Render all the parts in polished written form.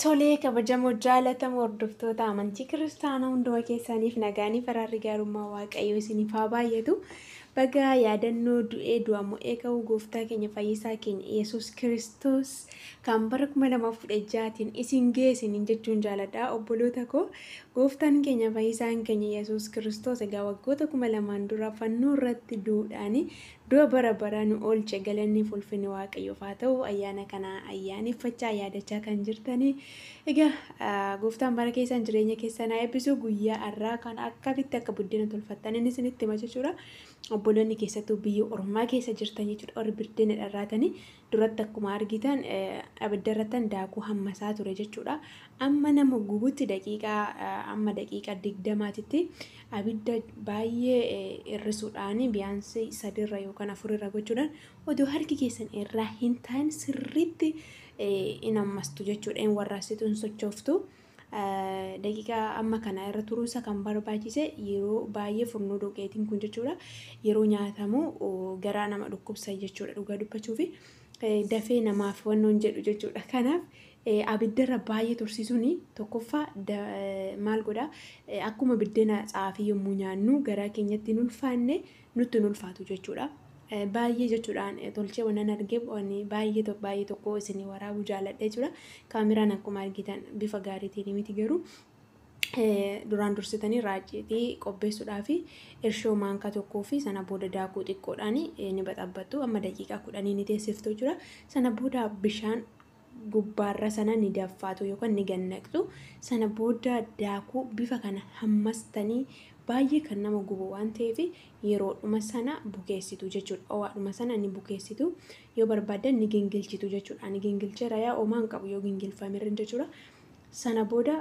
Tolee, kabajamoo jaalatamoo hordoftoota amantii kiristaanaa hunduma keessaniif nagaanii faraarri gaarummaa waaqayyoo isiniif haa baay'atu. Baga yaadannoo du'ee du'a mo'ee ka'uu gooftaa keenya fayyisaa keenya Yesuus Kiristoos kan bara 2016tiin isin geessiniin jechuun jaaladha. Obboloota koo, gooftaan keenya fayyisaan keenya Yesuus Kiristoos egaa waggoota 2000 dura fannoo irratti du'uudhaan du'a bara baraa nu oolche. Galanni ulfinni waaqayyoof haa ta'u. Ayyaana kana ayyaaneffachaa yaadachaa kan jirtanii, egaa gooftaan bara keessan jireenya keessan haa eebbisu. Guyyaa har'aa kan akkamitti akka buddeena tolfattan inni isinitti hima jechuudha. Obboloonni keessattuu biyya ormaa keessa jirtan jechuudha. Warri buddeena dharraatanii duratti akkuma argitan abidda irrattan daakuu hammasaa ture jechuudha. Amma nama gubutti daqiiqaa amma daqiiqaa 20titti abidda baay'ee hir'isuudhaan biyyaansi 3rra yookaan 4rra gochuudhaan odoo harki keessan irraa hin taane sirriitti in hammastu jechuudha. In warraasitu, hin sochooftu. Daqiiqaa amma kana irra turuunsa kan barbaachise yeroo baay'ee furnoo dhoqeetiin kun jechuudha. Yeroo nyaatamu garaa nama dhukkubsa jechuudha, dhugaa dubbachuufi dafee namaaf wannoon jedhu jechuudha. Kanaaf abiddarra baay'ee tursiisuun tokkoffaa maal godhaa, akkuma biddeena xaafii yommuu nyaannu garaa keenyatti hin ulfaanne nutti hin ulfaatu jechuudha. Baay'ee jechuudhaan tolchee wannan argeef baay'ee baay'ee tokko isin waraabuu jaalladha jechuudha. Kaameraan akkuma argitan bifa gaariitiin miti, garuu duraan dursitanii raacitii qopheessuudhaa fi irshoo maankaa tokkoo fi sana booda daakuu xiqqoodhaan ni baxabbattu. Amma daqiiqaa 10 ni teessiftu jechuudha. Sana booda bishaan gubbaarra sana ni daffaatu yookaan ni gannaqxu. Sana booda daakuu bifa kana hammastanii baay'ee kan nama gubu waan ta'eef yeroodhuma sana bukeessitu jechuudha. Ho'aadhuma sana ni bukeessitu. Yoo barbaaddan ni gingilchitu jechuudha. Ani gingilcheera, yaa homaa hin qabu yoo gingilfamerra jechuudha. Sana booda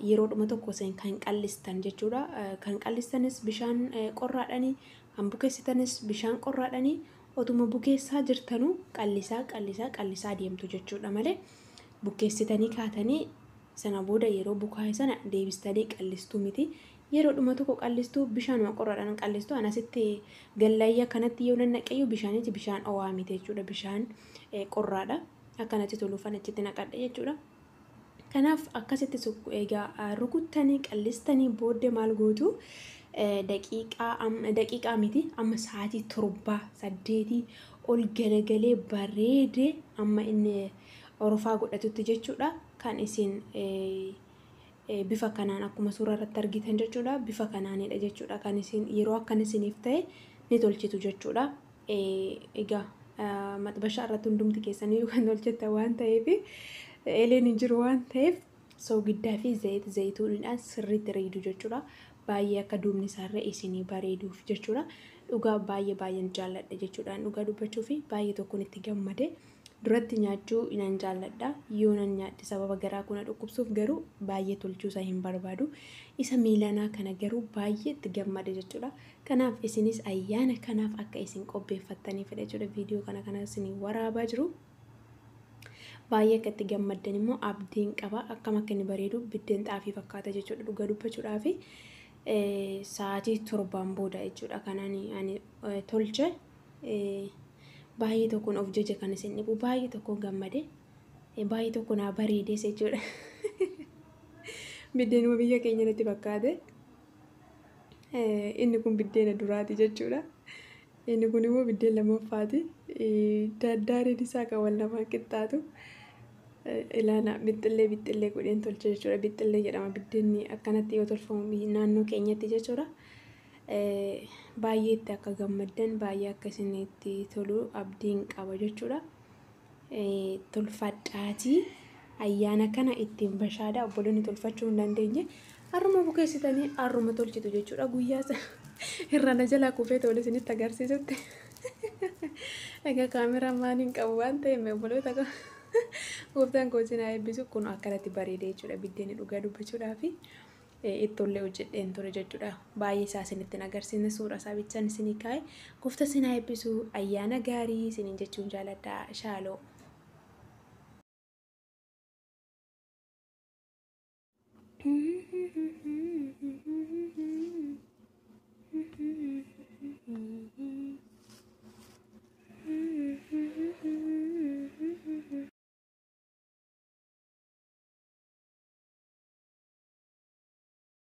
yeroodhuma tokko isin kan qallistan jechuudha. Kan qallistanis bishaan qorraadhanii, kan bukeessitanis bishaan qorraadhanii, otuma bukeessaa jirtanuu qallisaa qallisaa qallisaa deemtu jechuudha malee bukeessitanii kaatanii sana booda yeroo bukaa'e sana deebistanii qallistuu miti. Yeroodhuma tokko qallistuu, bishaanuma qorraadhaan qallistuu. Anasitti gallayya kanatti yoo nannaqeyyuu bishaanichi bishaan ho'aa miti jechuudha. Bishaan qorraadha. Akkanatti toluufan achitti naqadha jechuudha. Kanaaf akkasitti egaa rukuttanii qallistanii booddee maal gootu? Daqiiqaa miti, amma sa'aatii 7 8 ol galagalee bareedee amma inni orofaa godhatutti jechuudha. Kan isin bifa kanaan akkuma suuraa irratti argitan jechuudha. Bifa kanaanidha jechuudha. Kan isin yeroo akkan isiniif ta'e ni tolchitu jechuudha. Egaa maxbashaa irratti hundumti keessanii kan tolchettan waan ta'eef, eeleen hin jiru waan ta'eef, soogiddaa fi zayita zayituudhaan sirriitti reedu jechuudha. Baay'ee akka duubni isaarra isinii bareeduuf jechuudha. Dhugaa baay'ee baay'een jaalladha jechuudha. Dhugaa dubbachuu fi baay'ee tokkoon itti gammade. Duratti nyaachuu nan jaalladha. Yoo nan nyaadhe sababa garaa kuna dhukkubsuuf garuu baay'ee tolchuu isaa hin barbaadu. Isa miilanaa kana garuu baay'ee itti gammade jechuudha. Kanaaf isinis ayyaana kanaaf akka isin qopheeffattanii fedha jechuudha. Viidiyoo kana isin waraabaa jiru. Baay'ee akka itti gammaddan immoo abdiin qaba. Akkam akka inni bareedu, biddeen xaafii fakkaata jechuudha, dhugaa dubbachuudhaafi. Sa'aatii 7n booda jechuudha kanaan ani tolche. Baay'ee tokkoon of jaja kan isin dhibu, baay'ee tokkoon gammade, baay'ee tokko naa bareedes jechuudha. Biddeenuma biyya keenya natti fakkaate. Inni kun biddeena duraati jechuudha. Inni kun immoo biddeen lammaffaati. Daddaariin isaa kan wal namaan qixxaatu. Ilaana, bixxillee bixxillee godheen tolche jechuudha. Bixxillee jedhama biddeenni akkanatti yoo tolfamu naannoo keenyatti jechuudha. Baay'ee itti akka gammaddan, baay'ee akka isinitti tolu abdiin qaba jechuudha. Tolfadhaatii ayyaana kana ittiin bashaada. Obboloonni tolfachuu hin dandeenye har'uma bukeessitanii har'uma tolchitu jechuudha. Guyyaa irra na jalaa kufee tole isinitti agarsiisutti. Egaa kaameraa maaliin qabu waan ta'eef, obboloota, gooftaan koo isin haa eebbisu. Kun akkanatti bareedee jechuudha biddeenni, dhugaa dubbachuudhaafi. Ittollee hojjedheen ture jechuudha. Baay'ee isaa isinitti agarsiisne, suura isaa bichaan isinii kaa'e. Gooftaa isin haa eebbisu, ayyaana gaarii isiniin jechuun jaaladha. Shaaloo.